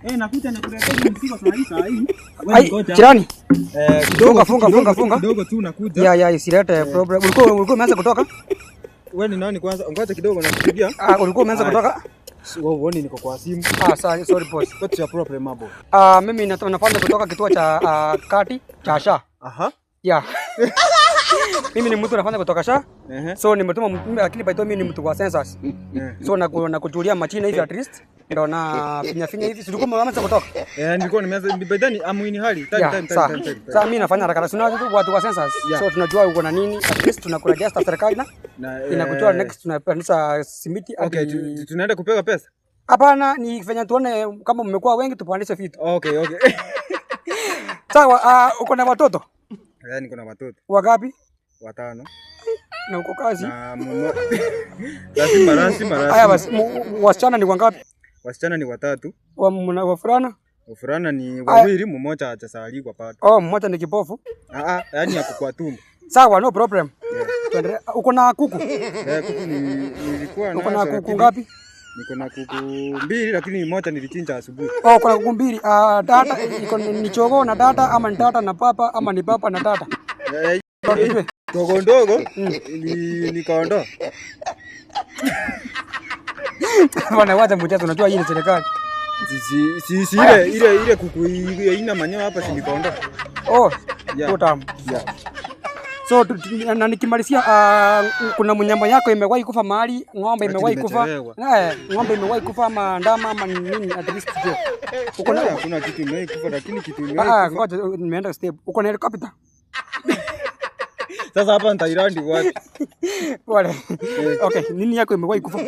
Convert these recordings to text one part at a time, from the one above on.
Eh, nakuja nakuletea mzigo saa hii saa hii. Wewe Ai, ngoja. jirani. Eh, kidogo Funga, funga, kidogo funga, tu, funga. Kidogo tu nakuja. Ya, isilete problem. Ulikuwa umeanza kutoka? Wewe ni nani kwanza? Ngoja kidogo nakupigia. Ah, ulikuwa umeanza kutoka? Wewe uone niko kwa simu. Ah, sorry, sorry boss. What's your problem, abo? Ah, mimi nafanya kutoka kituo cha kati cha SHA. Aha. Yeah. Mimi ni mtu nafanya kutoka SHA. Ehe. So nimetuma lakini by the way mimi ni mtu wa census. So nakujulia machine hivi at least. Ndio na finya finya hivi. Si ulikuwa umeanza kutoka? Eh, nilikuwa nimeanza, by then I'm in hurry. Time, Yeah, time, time, sawa. time, time. Sasa mimi nafanya haraka haraka. Tunajua tu watu wa census. Yeah. So tunajua uko na nini. At least tunakuregister serikali na Na, inakutoa next tunapandisha simiti Okay, tunaenda kupewa pesa? Hapana, ni fanya tuone kama mmekuwa wengi tupandishe vitu. Okay. Sawa, uko na watoto? Eh, niko na watoto. Wangapi? Watano. Na uko kazi? Na lazima lazima Haya lazima. basi, wasichana ni wangapi? Wasichana ni watatu. Wavulana? Wavulana ni wawili, mmoja hajazaliwa bado. Oh, mmoja ni kipofu. Ah ah, yani ako kwa tumbo. Sawa, no problem. Tuendelee. Uko na kuku? Eh, kuku ni nilikuwa Uko na nazo, kuku lakini ngapi? Niko na kuku mbili, lakini moja nilichinja asubuhi. Oh, uko na kuku mbili. Ah, dada iko ni chogoo na dada ama ni dada na papa ama ni papa na dada? Eh, Tujue. ndogo ndogo ni nikaondoa. Bwana, wacha mchezo, unajua hii ni serikali. Si ile kuku ile haina manyoya hapa, si nikaondoa. Oh, Yeah. yeah. Tamu. Yeah. So na nikimalizia, kuna mnyama yako imewahi kufa mahali, ng'ombe Ati imewahi kufa? nimechelewa. Eh, ng'ombe imewahi kufa ama ndama ama nini at least tujue. Uko na Hakuna kitu imewahi kufa, lakini kitu imewahi Ah, kufa. ngoja nimeenda step. Uko na helicopter? Sasa hapa nitailandi wapi? Pole. Okay, nini yako imewahi kufa?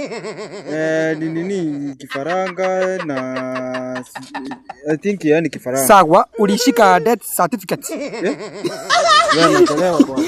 Eh, ni nini, kifaranga na I think yani kifaranga. Sawa, ulishika death certificate? Eh? Wewe unachelewa bwana.